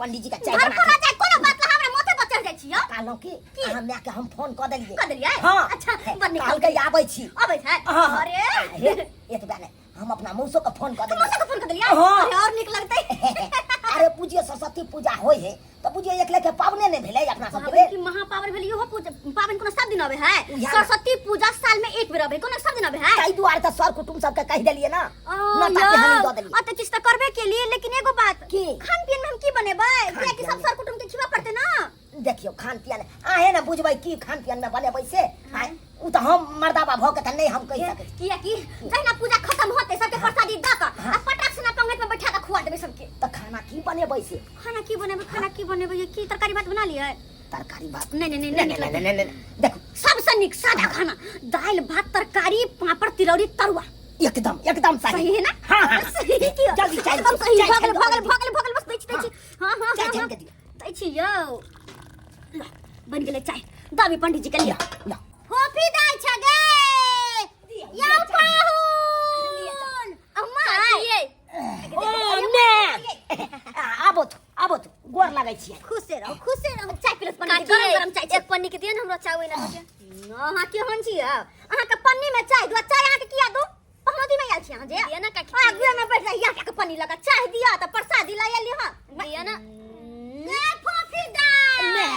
पंडित जी के चाय घर बना पर के आ जाए कोनो बात ला हमरा माथे पर चढ़ जाइ छी यौ कहलहुँ कि अहाँ माय के हम फोन कऽ देलियै कऽ देलियै? हाँ अच्छा, बड़ नीक। कहलकै आबै छी अबै छै हाँ, हाँ। अरे हे, एतबे नहि हम अपना मौसो के फोन कऽ देलियै मौसा के फोन कऽ देलियै हाँ। अरे और नीक लगतै अरे पूजियो सरस्वती पूजा होइ है तऽ बुझियो एकले के पावने नहि भेलै अपना सबके पाबनि की महापावन भेल इहो पूजा पाबनि कोनो सब दिन अबै है उएह ना। सरस्वती पूजा साल में एक बेर अबै कोनो सब दिन अबै है ताहि दुआरे तऽ सर कुटुम्ब सबके कहि देलियै ना ओ, नता के हानि यौ, दऽ देलियै आ तऽ किछु तऽ करबे केलियै लेकिन एगो बात की? खान पियन में हम की बनेबै कियाकि पियन सब सर कुटुम्ब के खिबा पड़तै ना देखियौ खान पियन अहें ने बुझबै की खान पियन में बनेबै से आँय, उ तऽ हम मर्दाबा भऽ के तऽ नहि हम कहि सकै छी कियाकि जहिना पूजा खत्म होते सबके प्रसादी दऽ कऽ आ पटाक से ना पंगत में बैठा कऽ खुआ देबै सबके तऽ खाना की बनेबै से खाना की बनेबै खाना की बनेबै ये की तरकारी भात बना लियै तरकारी भात नहीं नहीं नहीं नहीं नहीं नहीं नहीं नहीं नहीं देखो सबसे नीक सादा खाना दाल भात तरकारी पापड़ तिलौरी तरुआ एकदम एकदम सही सही है ना हाँ हाँ सही की जल्दी चाय एकदम सही चाय भऽ गेल छानि भऽ गेल कऽ भऽ गेल भऽ गेल बस दै छी दै छी हाँ हाँ चाय हाँ छानि हाँ कऽ दियौ। दै छी यौ ल बनि गेलै चाय दाबी पंडित जी के लिअ ल फोफी दाइ छ गे यौ पाहुन अम्मा ओ ने आबो तो आबो तो गोर लगै छियै खुशे रहो खुशे रहो चाय पिलस पंडित जी गरम गरम चाय एक पन्नी के दियौ ने हमरा चाय ओहिना अहाँ केहन छी अहाँ के पन्नी में चाय दू चाय अहाँ के किया दू पहनौती में आयल छी अहाँ जे दिया ना काकी आगुए में बैठ जाइए के पन्नी लगा चाय दिया त प्रसादी लायल ली हां दिया ना ए फोफी दाइ ने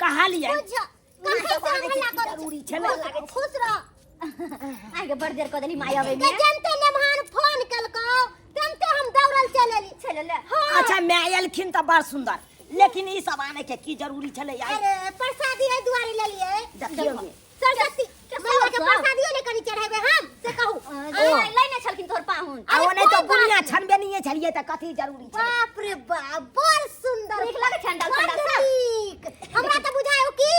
कहलियै बुझ कखन से हम हल्ला करै छी? जरूरी छलै। खुश रह आगे बड़ देर कऽ देली माय अबै में जनते नेमहान फोन कलको तनते हम दौड़ल चल एली चल ले अच्छा मैं एलखिन तऽ बड़ सुंदर लेकिन ई सब आने के की जरूरी छलै यार अरे प्रसादी है दुआरे लेलिए देखियौ ने। सरस्वती मैया के सब? प्रसादियो ने कनी चढ़ेबे हम से कहू अरे लैने छलखिन तोहर पाहुन आ ओ नहि कोई तऽ बुनिया बात छनबे नहीं छलियै तऽ कथी जरूरी छलै बाप रे बाप बड़ सुंदर नीक लगै छै अंडाल बड़ पंडाल सब? नीक हमरा तऽ बुझायो कि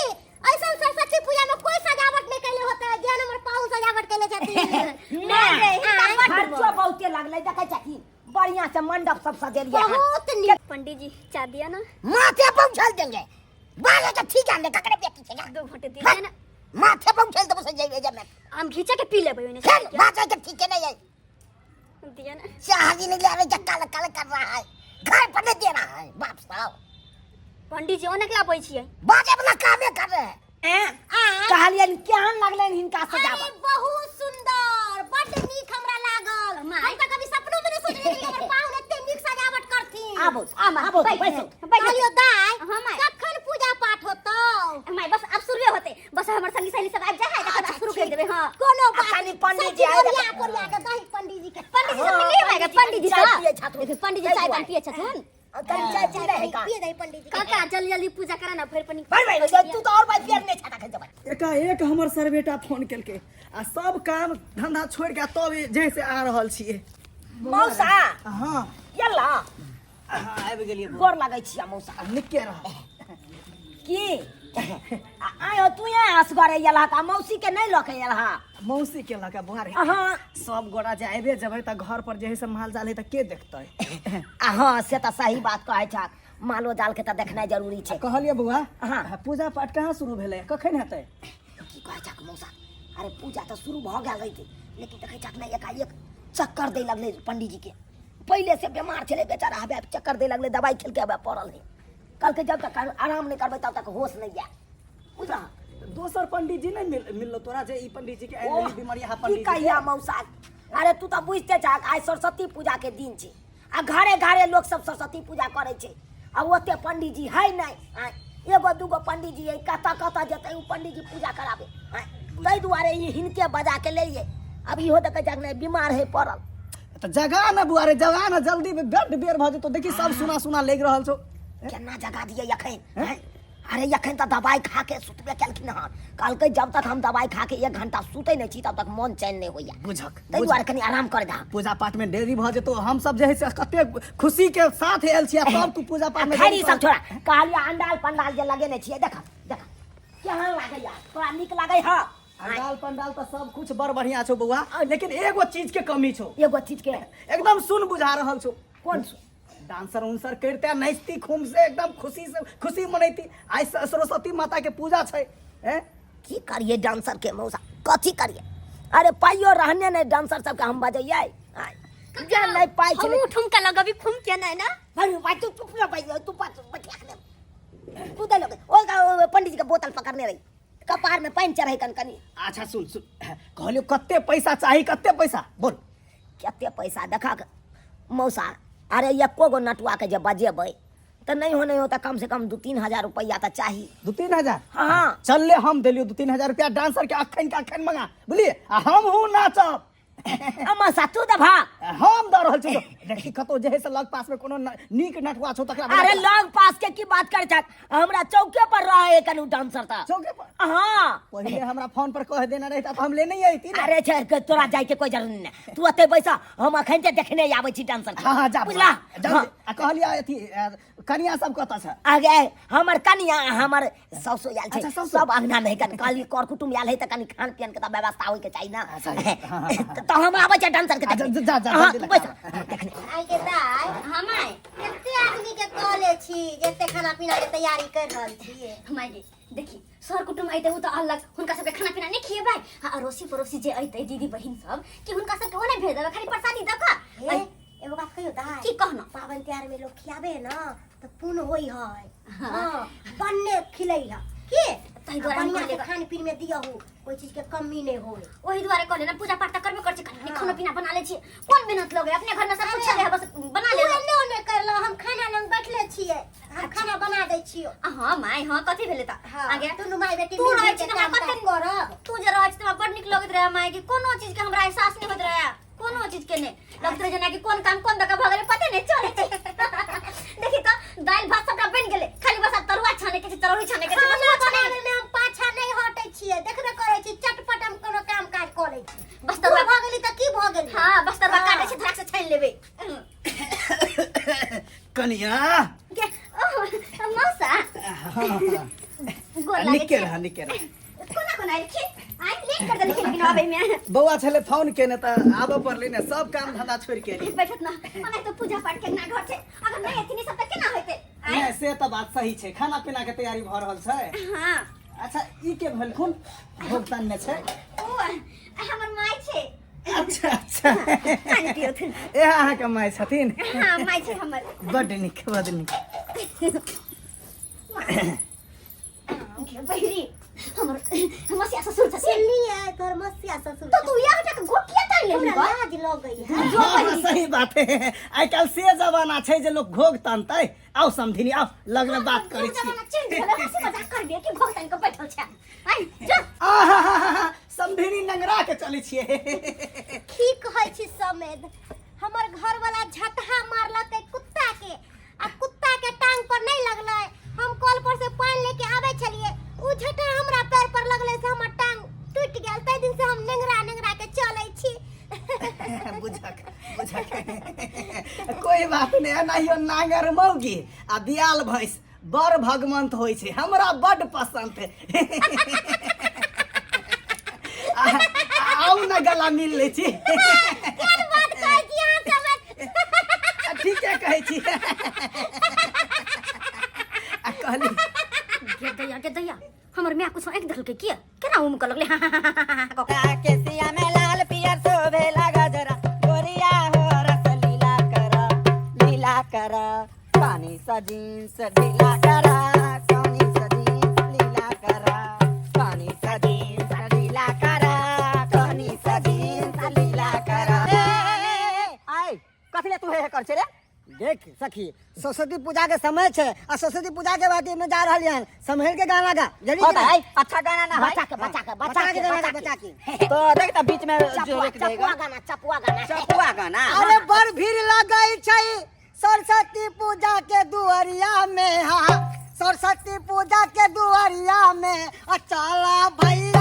ऐसन सरस्वती पूजा में कोई सजावट नहीं कैले होता है जेहन हमर पाहुन सजावट कैले छथिन नहि रे, हिनका बड्ड खर्चो बहुते लगलै देखै छथिन बढ़िया से मंडप सब सजेलियै हन। बहुत नीक पंडित जी चाय दिया ना माथे पर उछल देंगे बाले के ठीक है ककरे बेटी छै दो घंटे दिया ना माथे पर उछल देबो से जइबे जब हम घीचा के पी लेबै ओने फिर बाजे के ठीक नहीं है दिया ना चाह भी नहीं ले रहे काल काल कर रहा है घर पर नहीं दे रहा है बाप साहब पंडित जी ओने के आबै छियै बाजे वाला कामे कर रहे हैं कहलियनि केहन लगलनि हिनका अरे सजावट बहुत सुंदर बड नीक हमरा लागल हम तऽ कभी सपनो में नहीं सोचने रहियै हमर पाहुन एते नीक सजावट करथिन आबो आमा, आबो बैठ, बैसो बैठ। कहलियो दाय हाँ, माय। कखन पूजा पाठ होतौ माय बस आब शुरुए होते बस हमर संगी सहेली सब आबि जाय है तखन आब शुरू कर देबै हां कोनो बात कनि पंडित जी सब आइ ओरिया पोरिया के दही पंडित जी के पंडित जी हाँ, सब मिलिए माय पंडित जी चाय सब पियै छथुन। देखियौ, पंडित जी ताहि चाय दुआरे। पान पियै छथुन कनि चाय पी रहे का पिए दही पंडित जी के काका जल्दी जल्दी पूजा करा ना फिर पनी भाई भाई तू तो और भाई पियर नहीं छाता खा जबै एकाएक हमर सर बेटा फोन केलकै आ सब काम धंधा छोड़ि के तब जैसे आ रहल छियै मौसा हाँ यल्ला हाँ आबि गेलियै गोर लगै छियै मौसा निके रह की आयो तू यहाँ असगरे एलह का मौसी के नहीं लऽ के एलह मौसी के लऽ के बुआ रे अहाँ सब गोरा जे आबे जेबै तऽ घर पर जे है से माल जाल है तऽ के देखतै आ हँ से तऽ सही बात कहै छह मालो जाल के तऽ देखनाइ जरूरी छै कहलियै बौआ हाँ। पूजा पाठ कहाँ शुरू भेलै कखन हेतै की कहै छह मौसा अरे पूजा तऽ शुरू भऽ गेल रहितै लेकिन देखै छह ने एकाएक चक्कर दै लगलै पंडीजी के पहिले से बीमार छलै बेचारा हबे चक्कर दै लगलै दवाइ खेलकै हबे पड़ल है कहलकै जब तक आराम नहि करबै तब तक होश नहि आयत बुझलह दोसर पंडित जी नहीं मिललो तोरा जे ई पंडित जी के आयल ओह, रही बीमारी हा की पंडित जी के। कहिया मौसा अरे तू तऽ बुझिते छहक आइ सरस्वती पूजा के दिन छै आ घरे घरे लोक सब सरस्वती पूजा करै छै आ ओते पंडीजी जी है नहि आँय, एगो दूगो पंडीजी है कतऽ कतऽ जेतै ओ पंडीजी पूजा कराबे आँय, ताहि दुआरे ई हिनके बजा के लेलियै अब इहो देखै छहक नहि बीमार है पड़ल तऽ जगा ना बुआ रे जगा ना जल्दी बड्ड बेर भऽ जेतौ देखी सब सुना सुना लागि रहल छौ केना जगा दियै एखन आँय? अरे एखन तऽ दवाइ खा के सुतबे केलखिन हन कहलकै जब तक हम दवाइ खा के एक घंटा सुतै नहि छी तब तक मन चैन नहि होइया बुझक ताहि दुआरे कनि आराम कर दह पूजा पाठ में देरी भऽ जेतौ हम सब जे है से कतेक खुशी के साथ आयल छियै तब तू पूजा पाठ में खैर देरी ई सब छोड़ा कहलियै अंडाल पंडाल जे लगेने छियै देख देख केहन लागैया तोरा नीक लागै हँ अंडाल पंडाल तऽ सब कुछ बड़ बढ़िया छौ बौआ लेकिन एगो चीज के कमी छौ एगो चीज के एकदम सुन बुझा रहल छौ कोन सुन डांसर उंसर करते नाचती खूब से एकदम खुशी से खुशी मनैती आइ सरस्वती माता के पूजा छै हैं की करिए डांसर के मौसा कथी करिए अरे पाइयो रहने नहीं डांसर सबके हम बजैयै आय, जे नहि पाइ छलै। हमहूँ ठुमका लगबी खूम के नहि ना। भाई भाई, तू चुप रह भाई, तू पास बतिया के कूदे लगे। ओ पंडित जी के बोतल पकड़ने रही, कपार में पानि चढ़े कन कनी। अच्छा सुन सुन, कहलियो कते पैसा चाही, कते पैसा बोल। कते पैसा देखा मौसा, अरे एको गो नटुआ के जे बजेबै तऽ नहि हो नहि हो तऽ कम से कम 2-3 हजार रुपैआ तऽ चाही। 2-3 हजार? हाँ। चल ले, हम देलियो 2-3 हजार रुपया, डांसर के अखन के अखन मंगा, बुझलिए? आ हम हूँ नाचब। आ मौसा तू दभा। हम दऽ रहल छी। देखी कतौ जे है से लग पास में कोनो नीक नटुआ छौ तकरा अरे लग पास के की बात कर छक, हमरा चौके पर रहे कनु डांसर त। चौके पर? हाँ। पहिले हमरा फोन पर कह देना रही त हम ले नहीं आईती ना। अरे छै के तोरा जाय के कोई जरूरत नहीं, तू ओते बैसा, हम अखन जे देखने आबै छी डांसर के। हाँ, हाँ, जा, बुझला? जा, हाँ। आ कहलिया अथी, कनिया सब कतऽ छै? आगे हमर कनिया हमर सासु आयल छै। अच्छा, सासु। सब अंगना में कन कहली कर कुटुम आयल है त कनी खान पियन के त व्यवस्था होय के चाही ना। अच्छा, हाँ, हाँ, हाँ। त हम आबै छै डांसर के अच्छा, देखने। जा, जा, हाँ, जल्दी तू लगा। बैस, देखने। आई के दाई, हाँ माय। कते आदमी के कहले छी जते खाना पीना के तैयारी कर रहल छी? माय गे देखी, सर कुटुम अइते उ त अलग, हुनका सबके खाना पीना नहीं खिएबै। हाँ, अड़ोसी पड़ोसी जे अइते दीदी बहिन सब कि हुनका सबके ओ नहीं भेज देबै, खाली प्रसादी दऽ कऽ। हे, एगो बात कहियो दाई? की कहना? पावन त्योहार में लोग खियाबे है ना तो पुण्य होई है। हाँ, बन्ने खिलै है की? ताहि दुआरे हम बढ़िया से कहलियै। खान पीन में दियहु, कोई चीज के कमी नहीं होई। ओही दुआरे कहले ना, पूजा पाठ त करबे करै छी, खाली खाना पीना बना लै छी, कोन मेहनत लगे, अपने घर में सब कुछ छलै, बस बना ले। तू एने ओने करलो, हम खाना लंग बैठले छियै, हम खाना बना दै छियो। हाँ my, हाँ कथी भेलै त? हाँ, आगे दुनू माय बेटी तू मिल रहै जुल छी के त हमरा काम कते काज करब। तू जे रहै छी त हमरा बड़ नीक लगैत रहै माय, कि कोनो चीज के हमरा एहसास नहीं होइत रहै, कोनो चीज के नहीं लगैत रहै, जेना कि कोन काम कोन दका भऽ गेलै पते नहीं चलै छै। देखी त दालि भात सबटा बनि गेलै, खाली बस आब तरुआ छाने के छै, तरौरी छाने के छै, खाना बस ओ छाने। बनाबै में हम पाछा नहीं हटै छियै, देखबे करै छी, चटपट हम कोनो काम काज कऽ लै छी। बस तरुआ बूढ़ भऽ गेली तऽ की भऽ गेली? हाँ, बस तरुआ हाँ। काटै छै, धड़ाक से छानि लेबै। कनिया। के, ओह, मौसा। हाँ, हाँ। गोर लागै निके छी। रह, निके रह। कोना कोना एलखिन? आइ लेट कर देलखिन लेकिन आबै में। बौआ छलै फोन केने तऽ आबऽ पड़लै ने, सब काम धंधा छोड़ि के एलियै। बैठत ना, ओना तऽ पूजा पाठ के ना घर छै, अगर नहीं एथिन ई सब तऽ केना होइतै? आइ? नहि, से तऽ बात सही छै, खाना पीना के तैयारी भऽ रहल छै। हाँ। अच्छा, ई के भेलखुन भुगतान में छै? ओ हमर माय छै। अच्छा अच्छा। पानि पियौथिन। ए अहाँके माय छथिन? हाँ, माय छै हमर। बड्ड नीक, बड्ड नीक। बहिरी हमर मसिया ससुर छथिन। सुनलियै तोहर मसिया ससुर? तो तू यहाँ जाके गोटिया तानि लेलही हमरा बा? लाज लगै है। जो हाँ, हाँ, बहिरी। सही बात है, आइ काल्हि से जमाना छै जे लोग घोघ तानतै। आउ समधिनी, आउ लगमे बात करै छी। जमाना चेंज भेलै, हँसी मजाक करबे कि घोघ तानि कऽ बैठल छै? आइ जो। आहा, समधिनी नंगरा के चलै छियै। की कहै छी समेत, हमर घर वाला झटहा मारलकै कुत्ता के, आ कुत्ता के टांग पर नहीं लगलै। हम कल पर से पानि लेके आबै छलियै, उ झटहा हमरा पैर पर लगलै से हमर टांग टूटि गेल। ताहि दिन से हम नेंगरा नेंगरा के चलै छी। बुझक बुझक, कोई बात नहीं, एनाहियो नांगर मौगी आ बियाल भैंस बड़ भगवंत होइ छै, हमरा बड पसंद है। आउ न गला मिल लै छी। केहन बात कहै छी अहाँ समेत? ठीके कहै छी। आ कहली गे दैया, गे दैया, हमर माय कुछ आँखि देखलकै किया केना उम कऽ लगलै? हाँ हाँ हाँ हाँ हाँ कऽ के। केसिया में लाल पियर शोभेला गजरा, गोरिया हो रस लीला करा, लीला करा, पानी सा जींस ढीला करा, पानी सा जींस लीला करा, पानी सा जींस ढीला करा, पानी सा जींस लीला करा। आय कथी ले तू हे हे कर छे रे? देख सखी, सरस्वती पूजा के समय छै आ सरस्वती पूजा के बाद में जा रहल हन, संभल के गाना गा जल्दी। हाँ के भाई, अच्छा गाना ना है। बचा के, बचा के, बचा बचा के, के गाना गा, बचा बचा के। के। तो देख त बीच में जो चपुआ, रोक देगा। चपुआ गाना, चपुआ गाना। चपुआ गाना। अरे बड़ भीड़ लगै छै सरस्वती पूजा के दुआरिया में, हा सरस्वती पूजा के दुआरिया में, आ चला भैया।